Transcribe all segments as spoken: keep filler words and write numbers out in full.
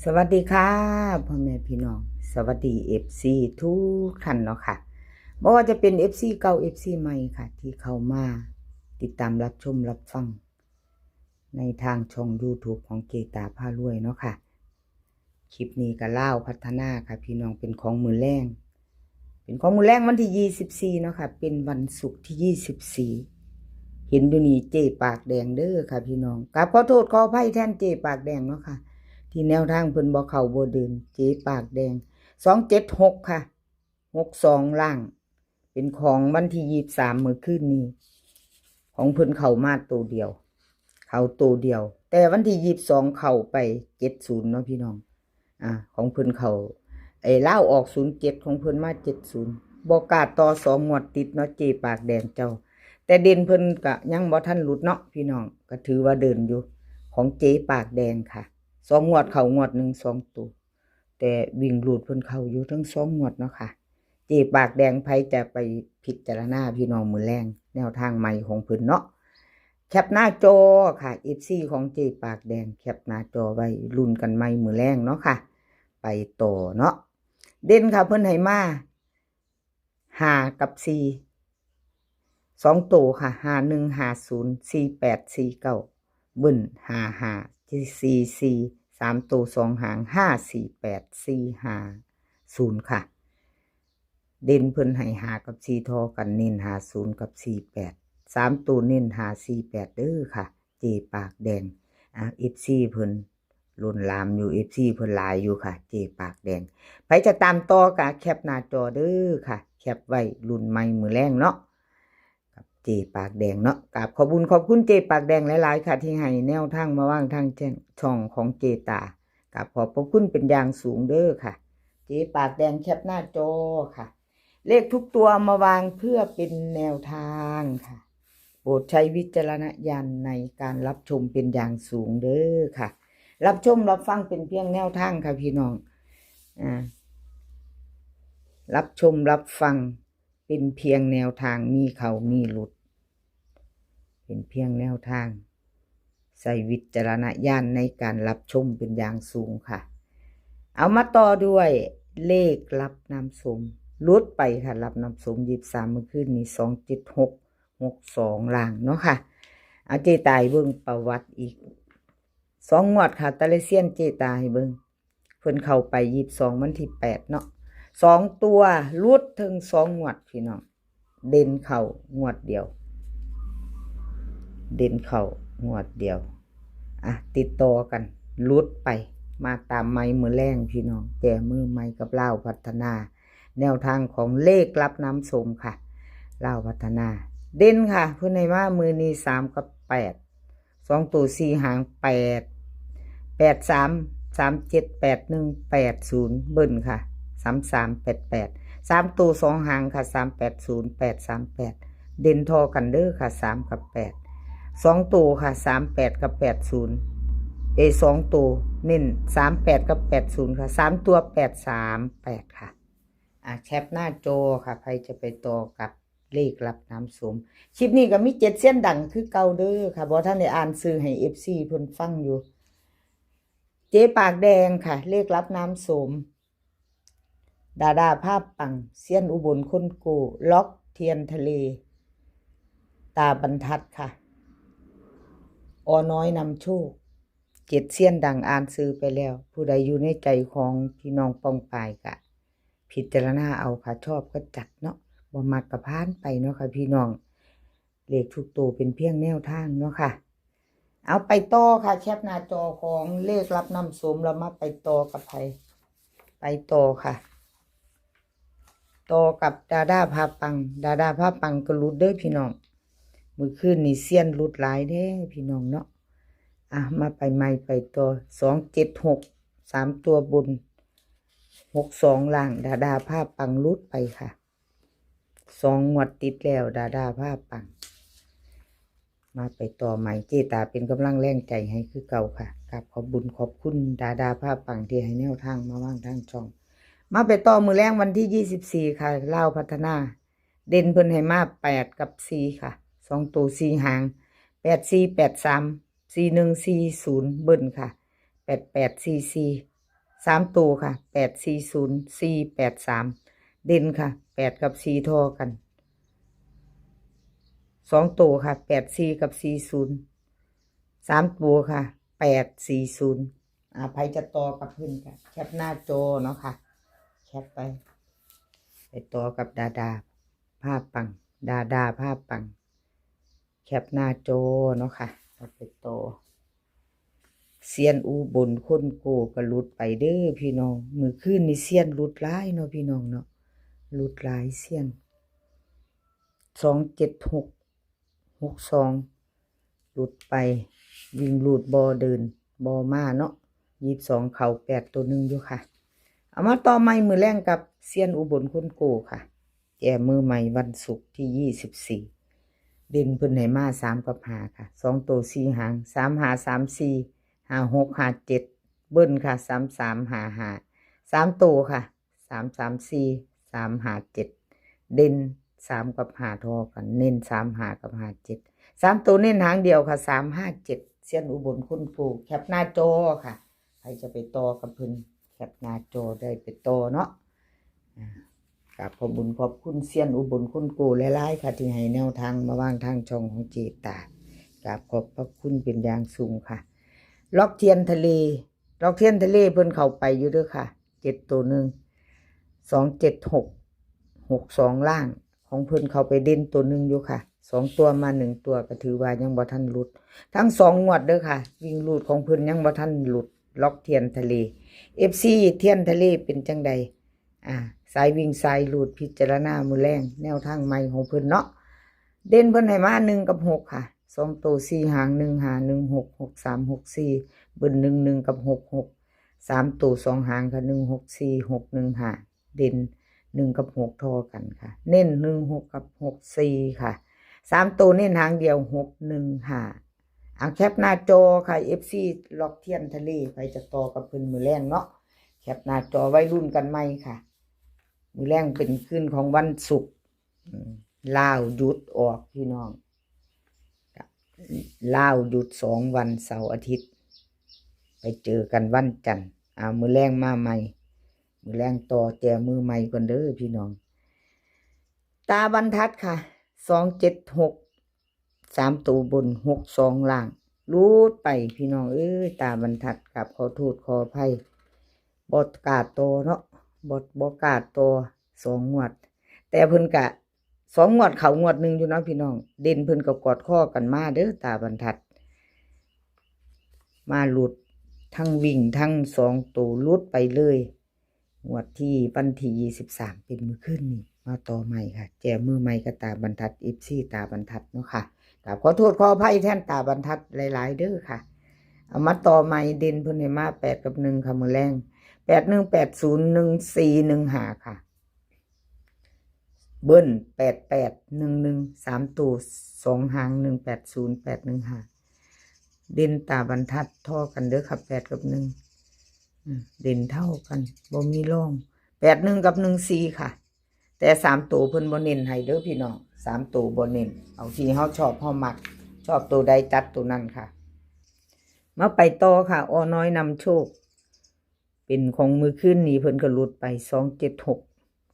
สวัสดีค่ะ พ่อแม่พี่น้อง สวัสดี เอฟซี ทุกท่านเนาะค่ะ บ่ว่าจะเป็น เอฟซี เก่า เอฟซี ใหม่ค่ะ ที่เข้ามาติดตามรับชมรับฟัง ในทางช่อง YouTube ของเจตาพารวยเนาะค่ะ คลิปนี้ก็ลาวพัฒนาค่ะพี่น้อง เป็นของมื้อแลง เป็นของมื้อแลงวันที่ยี่สิบสี่เนาะค่ะ เป็นวันศุกร์ที่ยี่สิบสี่ เห็นอยู่นี่เจปากแดงเด้อค่ะพี่น้อง กราบขอโทษขออภัยแทนเจปากแดงเนาะค่ะ ที่แนวทางเพิ่นบ่เข้าบ่เดิน เจปากแดง สองเจ็ดหก ค่ะ หกสอง ล่าง เป็นของวันที่ยี่สิบสาม มื้อคืนนี้ ของเพิ่นเข้ามาตัวเดียว เข้าตัวเดียว แต่วันที่ยี่สิบสอง เข้าไป เจ็ดศูนย์ เนาะพี่น้อง อ่า ของเพิ่นเข้า ไอ้ลาวออก ศูนย์เจ็ด ของเพิ่นมา เจ็ดศูนย์ บ่กล้าต่อสองงวดติดเนาะ เจปากแดงเจ้า แต่เด่นเพิ่นก็ยังบ่ทันหลุดเนาะพี่น้อง ก็ถือว่าเดินอยู่ ของเจปากแดงค่ะ สองงวดเข้างวดหนึ่งสองตัว แต่วิ่งรูดเพิ่นเข้าอยู่ทั้งสองงวดเนาะค่ะ เจปากแดง ไผจะไปพิจารณาพี่น้อง มื้อแลง แนวทางใหม่ของเพิ่นเนาะ แคปหน้าจอค่ะ เอฟซี ของเจปากแดง แคปหน้าจอไว้ ลุ้นกันใหม่มื้อแลงเนาะค่ะ ไปต่อเนาะ เด่นค่ะ เพิ่นให้มา ห้า กับ สี่ สองตัวค่ะ ห้าหนึ่ง ห้าศูนย์ สี่แปด สี่เก้า เบิ้ล ห้าห้า สี่สี่ สามตัวสองหาง ห้าสี่แปด สี่ห้าศูนย์ ค่ะ เด่นเพิ่นให้ ห้า กับ สี่ ทอกัน เน้น ห้าศูนย์ กับ สี่แปด สามตัวเน้น ห้าสี่แปด เด้อค่ะ เจปากแดง อ่ะ เอฟซี เพิ่นล้นหลามอยู่ เอฟซี เพิ่นหลายอยู่ค่ะ เจปากแดง ไผจะตามต่อก็แคปหน้าจอเด้อค่ะ แคปไว้ ลุ้นใหม่มื้อแลงเนาะ กับเจปากแดงเนาะ กราบขอบบุญขอบคุณเจปากแดงหลายๆค่ะ ที่ให้แนวทางมาวางทางแจ้งช่องของเจตา กราบขอบพระคุณเป็นอย่างสูงเด้อค่ะ เจปากแดง แคปหน้าจอค่ะ เลขทุกตัวมาวางเพื่อเป็นแนวทางค่ะ โปรดใช้วิจารณญาณในการรับชมเป็นอย่างสูงเด้อค่ะ รับชมรับฟังเป็นเพียงแนวทางค่ะพี่น้อง อ่า รับชมรับฟังเป็นเพียงแนวทาง มีเข้ามีหลุด เป็นเพียงแนวทาง ใช้วิจารณญาณในการรับชมเป็นอย่างสูงค่ะ เอามาต่อด้วยเลขลับน้ำสม หลุดไปค่ะ ลับน้ำสม ยี่สิบสาม มื้อคืนนี้ สองเจ็ดหก หกสอง ล่างเนาะค่ะ เอาเจตาให้เบิ่งประวัติอีก สองงวดค่ะ แต่ละเซียนเจตาให้เบิ่ง เพิ่นเข้าไป ยี่สิบสอง วันที่แปด เนาะ สองตัวหลุดถึงสองงวดพี่น้อง เด่นเข้างวดเดียว เด่นเข้างวดเดียว อ่ะ ติดต่อกัน หลุดไป มาตามใหม่มื้อแลงพี่น้อง แก้มือใหม่กับลาวพัฒนา แนวทางของเลขลับน้ำสมค่ะ ลาวพัฒนา เด่นค่ะ เพิ่นให้มามื้อนี้ สาม กับ แปด สองตัวสี่หาง แปด แปดสาม สามเจ็ด แปดหนึ่ง แปดศูนย์ เบิ้ลค่ะ สามสาม แปดแปด สามตัวสองหางค่ะ สามแปดศูนย์ แปดสามแปด เด่นทอกันเด้อค่ะ สาม กับ แปด สองตัวค่ะ สามแปด กับ แปดศูนย์ เอ สองตัวเน้น สามแปด กับ แปดศูนย์ ค่ะ สามตัว แปดสามแปด ค่ะ อ่ะ แคปหน้าจอค่ะ ไผจะไปต่อกับเลขลับน้ำสม คลิปนี้ก็มีเจ็ดเซียนดังคือเก่าเด้อค่ะ บ่ทันได้อ่านชื่อให้ เอฟซี เพิ่นฟังอยู่ เจ๊ปากแดงค่ะ เลขลับน้ำสม ดาดาภาพปัง เซียนอุบลคนโก้ ล็อกเทียนทะเล ตาบรรทัดค่ะ อน้อยนำโชค เจ็ดเซียนดังอ่านชื่อไปแล้ว ผู้ใดอยู่ในใจของพี่น้องป้องปายกะ พิจารณาเอาค่ะ ชอบก็จัดเนาะ บ่มักก็ผ่านไปเนาะค่ะพี่น้อง เลขทุกตัวเป็นเพียงแนวทางเนาะค่ะ เอาไปต่อค่ะ แคปหน้าจอของเลขลับน้ำสม เรามาไปต่อกับไผ ไปต่อค่ะ ต่อกับดาดาภาพปัง ดาดาภาพปังก็หลุดเด้อพี่น้อง มื้อคืนนี้เซียนหลุดหลายเด้พี่น้องเนาะ อ่ะ มาไปใหม่ไปต่อ สองเจ็ดหก สามตัวบน หกสอง ล่าง ดาดาภาพปังหลุดไปค่ะ สองงวดติดแล้ว ดาดาภาพปัง มาไปต่อใหม่ เจ๊ตาเป็นกำลังแรงใจให้คือเก่าค่ะ กราบขอบบุญขอบคุณดาดาภาพปังที่ให้แนวทางมาวางทางช่อง มาไปต่อมื้อแลงวันที่ยี่สิบสี่ค่ะ ลาวพัฒนา เด่นเพิ่นให้มา แปด กับ สี่ ค่ะ สองตัวสี่หาง แปดสี่ แปดสาม สี่หนึ่ง สี่ศูนย์ เบิ้ลค่ะ แปดแปด สี่สี่ สามตัวค่ะ แปดสี่ศูนย์ สี่แปดสาม เด่นค่ะ แปดกับสี่ทอกัน สองตัวค่ะ แปดสี่กับสี่ศูนย์ สามตัวค่ะ แปดสี่ศูนย์ อ่า ไผจะต่อกับเพิ่นค่ะ แคปหน้าจอเนาะค่ะ แคปไป ไปต่อกับดาดาผ้าปัง ดาดาผ้าปัง แคปหน้าจอเนาะค่ะ เราไปต่อ เซียนอุบลคนโกก็หลุดไปเด้อพี่น้อง มื้อคืนนี่เซียนหลุดหลายเนาะพี่น้องเนาะ หลุดหลายเซียน สองเจ็ดหก หกสอง หลุดไป วิ่งหลุดบ่เดินบ่มาเนาะ ยี่สิบสอง เข้าแปดตัวหนึ่งอยู่ค่ะ เอามาต่อใหม่มื้อแลงกับเซียนอุบลคนโกค่ะ แจมือใหม่วันศุกร์ที่ยี่สิบสี่ เด่นเพิ่นให้มาสามกับห้าค่ะ สองตัวสี่หาง สามห้า สามสี่ ห้าหก ห้าเจ็ด เบิ้ลค่ะ สามสาม ห้าห้า สามตัวค่ะ สามสามสี่ สามห้าเจ็ด เด่นสามกับห้าทอกัน เน้นสามห้ากับห้าเจ็ด สามตัวเน้นหางเดียวค่ะ สามห้าเจ็ด เซียนอุบลคนโก แคปหน้าจอค่ะ ใครจะไปต่อกับเพิ่น แคปหน้าจอได้ไปต่อเนาะ อ่า กราบขอบบุญขอบคุณเซียนอุบลคนโกหลายๆค่ะ ที่ให้แนวทางมาวางทางช่องของเจตา กราบขอบพระคุณเป็นอย่างสูงค่ะ ล็อกเทียนทะเล ล็อกเทียนทะเลเพิ่นเข้าไปอยู่เด้อค่ะ เจ็ดตัวหนึ่ง สองเจ็ดหก หกสอง ล่าง ของเพิ่นเข้าไปเด่นตัวหนึ่งอยู่ค่ะ สองตัวมาหนึ่งตัวก็ถือว่ายังบ่ทันหลุด ทั้งสองงวดเด้อค่ะ วิ่งหลุดของเพิ่นยังบ่ทันหลุด ล็อกเทียนทะเล เอฟซี เทียนทะเลเป็นจังใด อ่า สายวิ่งสายหลุดพิจารณามื้อแลง แนวทางใหม่ของเพิ่นเนาะ เด่นเพิ่นให้มาหนึ่งกับหกค่ะ สองตัวสี่หาง หนึ่งห้า หนึ่งหก หกสาม หกสี่ เบิ้ล หนึ่งหนึ่ง กับ หกหก สามตัวสองหางค่ะ หนึ่งหกสี่ หกหนึ่งห้า เด่นหนึ่งกับหกทอกันค่ะ เน้นหนึ่งหกกับหกสี่ค่ะ สามตัวเน้นหางเดียว หกหนึ่งห้า เอาแคปหน้าจอค่ะ เอฟซี ล็อกเทียนทะเล ไปจะต่อกับเพิ่นมื้อแลงเนาะ แคปหน้าจอไว้รุ่นกันใหม่ค่ะ มื้อแลงเป็นคืนของวันศุกร์ อืม ลาวหยุดออกพี่น้อง ลาวหยุดสองวันเสาร์อาทิตย์ ไปเจอกันวันจันทร์ เอามื้อแลงมาใหม่ มื้อแลงต่อแจมือใหม่ก่อนเด้อพี่น้อง ตาบรรทัดค่ะ สองเจ็ดหก สามตัวบน หกสอง ล่าง หลุดไปพี่น้องเอ้ย ตาบรรทัด กราบขอโทษขออภัย บ่กล้าต่อเนาะ บ่ บ่กล้าต่อสองงวด แต่เพิ่นกะ สองงวดเข้างวดหนึ่งอยู่เนาะพี่น้อง เด่นเพิ่นก็กอดคอกันมาเด้อ ตาบรรทัด มาหลุดทั้งวิ่งทั้งสองตัวหลุดไปเลย งวดที่วันที่ยี่สิบสาม เป็นมื้อคืนนี้ มาต่อใหม่ค่ะ แจมือใหม่กับตาบรรทัด เอฟซี ตาบรรทัดเนาะค่ะ กราบขอโทษขออภัยแทนตาบรรทัดหลายๆเด้อค่ะ เอามาต่อใหม่ เด่นเพิ่นให้มาแปดกับหนึ่งค่ะ มื้อแลง แปดหนึ่ง แปดศูนย์ หนึ่งสี่ หนึ่งห้า ค่ะ เบิ้ล แปดแปด หนึ่งหนึ่ง สามตัวสองหาง หนึ่งแปดศูนย์ แปดหนึ่งห้า เด่นตาบรรทัดทอกันเด้อค่ะ แปดกับหนึ่ง อืม เด่นเท่ากัน บ่มีรอง แปดหนึ่ง กับ หนึ่งสี่ ค่ะ แต่สามตัวเพิ่นบ่เน้นให้เด้อพี่น้อง สามตัวบ่เน้น เอาที่เฮาชอบเฮามัก ชอบตัวใดจัดตัวนั้นค่ะ มาไปต่อค่ะ อ.น้อยนำโชค เป็นของมื้อคืนนี้ เพิ่นก็หลุดไป สองเจ็ดหก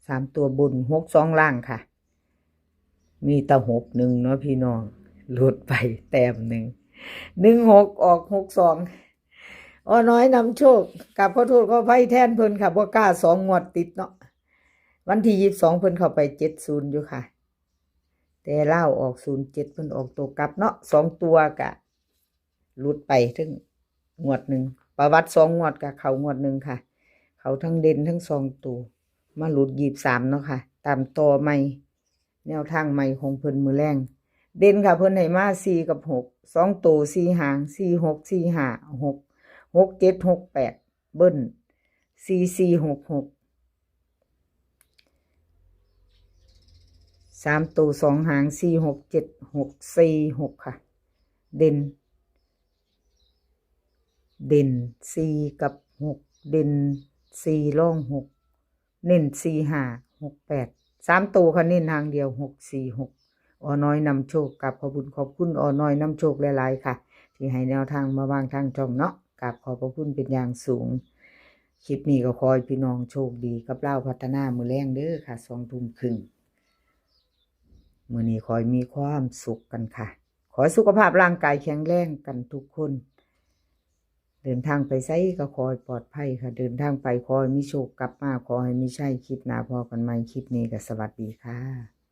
สามตัวบน หกสอง ล่างค่ะ มีแต่ หกหนึ่ง เนาะพี่น้อง หลุดไปแต้มหนึ่ง หนึ่งหก ออก หกสอง อ.น้อยนำโชค กราบขอโทษขออภัยแทนเพิ่นค่ะ บ่กล้าสองงวดติดเนาะ วันที่ยี่สิบสอง เพิ่นเข้าไป เจ็ดศูนย์ อยู่ค่ะ แต่ลาวออก ศูนย์เจ็ด เพิ่นออกตัวกลับเนาะ สองตัวกะ หลุดไปถึงงวดหนึ่ง ประวัติสองงวดกะเข้างวดหนึ่งค่ะ เข้าทั้งเด่นทั้งสองตัว มาหลุด ยี่สิบสาม เนาะค่ะ ตามต่อใหม่ แนวทางใหม่ของเพิ่นมื้อแลง เด่นค่ะ เพิ่นให้มา สี่กับหก สองตัวสี่หาง สี่หก สี่ห้า หก หกเจ็ด หกแปด เบิ้ล สี่สี่หกหก สามตัวสองหาง สี่หกเจ็ด หกสี่หก ค่ะ เด่น เด่นสี่กับหก เด่นสี่รองหก เน้นสี่ห้า หกแปด สามตัวค่ะ เน้นหางเดียว หกสี่หก อ.น้อยนำโชค กราบขอบคุณขอบคุณ อ.น้อยนำโชคหลายๆค่ะ ที่ให้แนวทางมาวางทางช่องเนาะ กราบขอบพระคุณเป็นอย่างสูง คลิปนี้ก็ขอให้พี่น้องโชคดีกับลาวพัฒนามื้อแลงเด้อค่ะ สองทุ่มครึ่ง มื้อนี้ขอให้มีความสุขกันค่ะ ขอให้สุขภาพร่างกายแข็งแรงกันทุกคน เดินทางไปไสก็ขอให้ปลอดภัยค่ะ เดินทางไปขอให้มีโชค กลับมาขอให้มีชัย คลิปหน้าพ้อกันใหม่ คลิปนี้ก็สวัสดีค่ะ